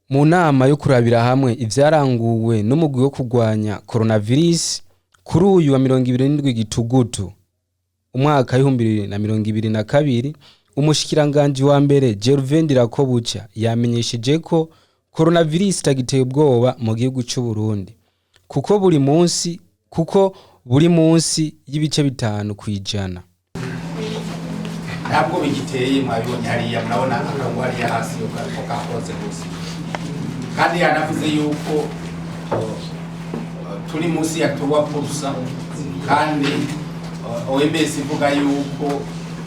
Mu nama yo kurabira hamwe ivyaranguwe n'umugwi wo kurwanya coronavirus kuri uyu wa 27 Gitugutu umwaka w'2022, umushikiranganji wa mbere Gervais Ndirakobuca yamenyesheje ko coronavirus itagiteye ubwoba mu gihugu c'u Burundi kuko buri munsi y'ibice 5%. Ntabwo bigiteye, mwabibonye hariya, murabona akarongo hariya hasi ko kakoze gusa. Kandi yanavuze yuko turi munsi ya 3%, kandi OMS ivuga yuko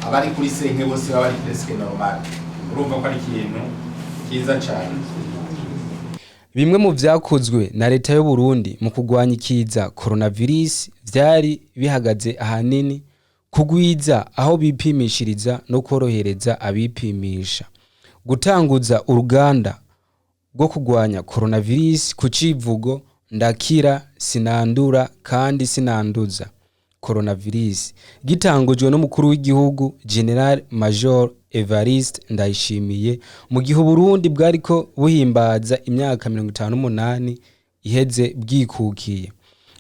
abari kuri 5 bose baba bari presque normal. Urumva ko ari ikintu cyiza cyane. Bimwe mu vyakozwe na leta y'u Burundi mu kurwanya ikiza coronavirus vyari bihagaze ahanini kugwiza aho bipimishiriza no korohereza abipimisha, gutanguza uruganda rwo kurwanya coronavirus ku civugo "Ndakira, sinandura kandi sinanduza coronavirus", gitangujwe n'umukuru w'igihugu General Major Evariste Ndayishimiye mu gihe Uburundi bwariko buhimbaza imyaka 58 iheze bwikukiye,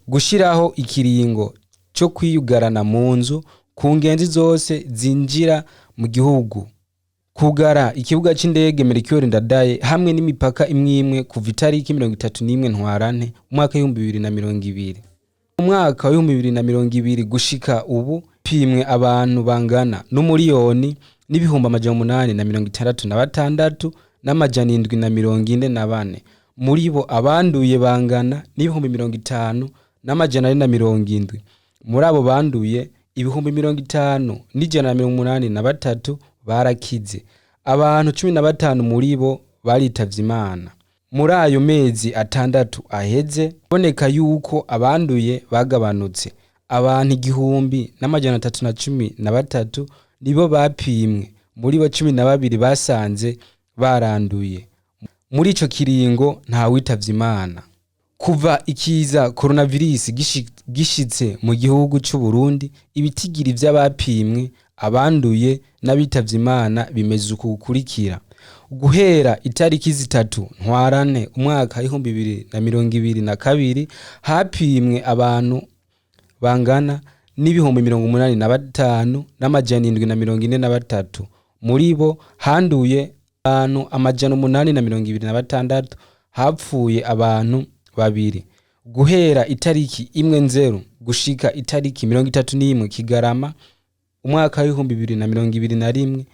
gushiraho ikiringo co kwiyugarana mu nzu ku ngenzi zose zinjira mu gihugu, kugara ikibuga c'indege Melchior Ndadaye hamwe n'imipaka imwe imwe kuva itariki 31 Ntwarante umwaka w'2020. Mu mwaka w'2020 gushika ubu pimwe abantu bangana n'1,866,744. Muri bo abanduye bangana n'50,470. Muri abo banduye, 50,183 barakize, abantu 15 muri bo baritavye Imana. Muri ayo mezi 6 aheze, boneka yuko abanduye bagabanutse. Abantu 1313 nibo bapimwe, muri bo 12 basanze baranduye. Muri ico kiringo nta witavye Imana. Kuva ikiza coronavirus gishitse mu gihugu c'u Burundi, ibitigiri vy'abapimwe, abanduye n'abitavye Imana bimeze uku gukurikira: guhera itariki 3 Ntwarante umwaka w'2022, hapimwe abantu bangana n'85,743. Muri bo handuye abantu 826, hapfuye abantu babiri. Guhera itariki 1 Nzero gushika itariki 31 Kigarama umwaka w'2021,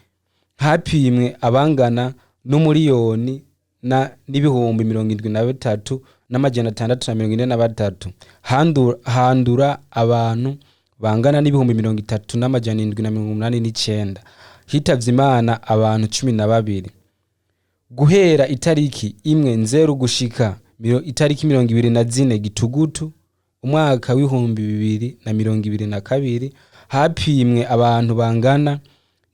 hapimwe abangana n'umuriyoni na n'73,643. Handura abantu bangana n'30,789, hitavye Imana abantu 12. Guhera itariki 1 Nzero gushika itariki 24 Gitugutu umwaka w'2022, hapimwe abantu bangana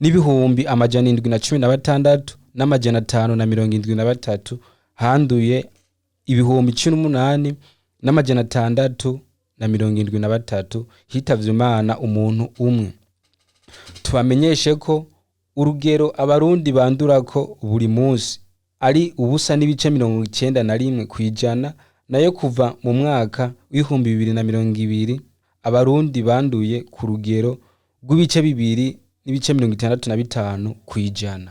n'716,573, handuye 18,673, hitavye Imana umuntu umwe. Tubamenyeshe ko urugero Abarundi bandurako buri munsi ari 0.91%, nayo kuva mu mwaka w'2020 Abarundi banduye ku rugero rw'ibice 2.65%.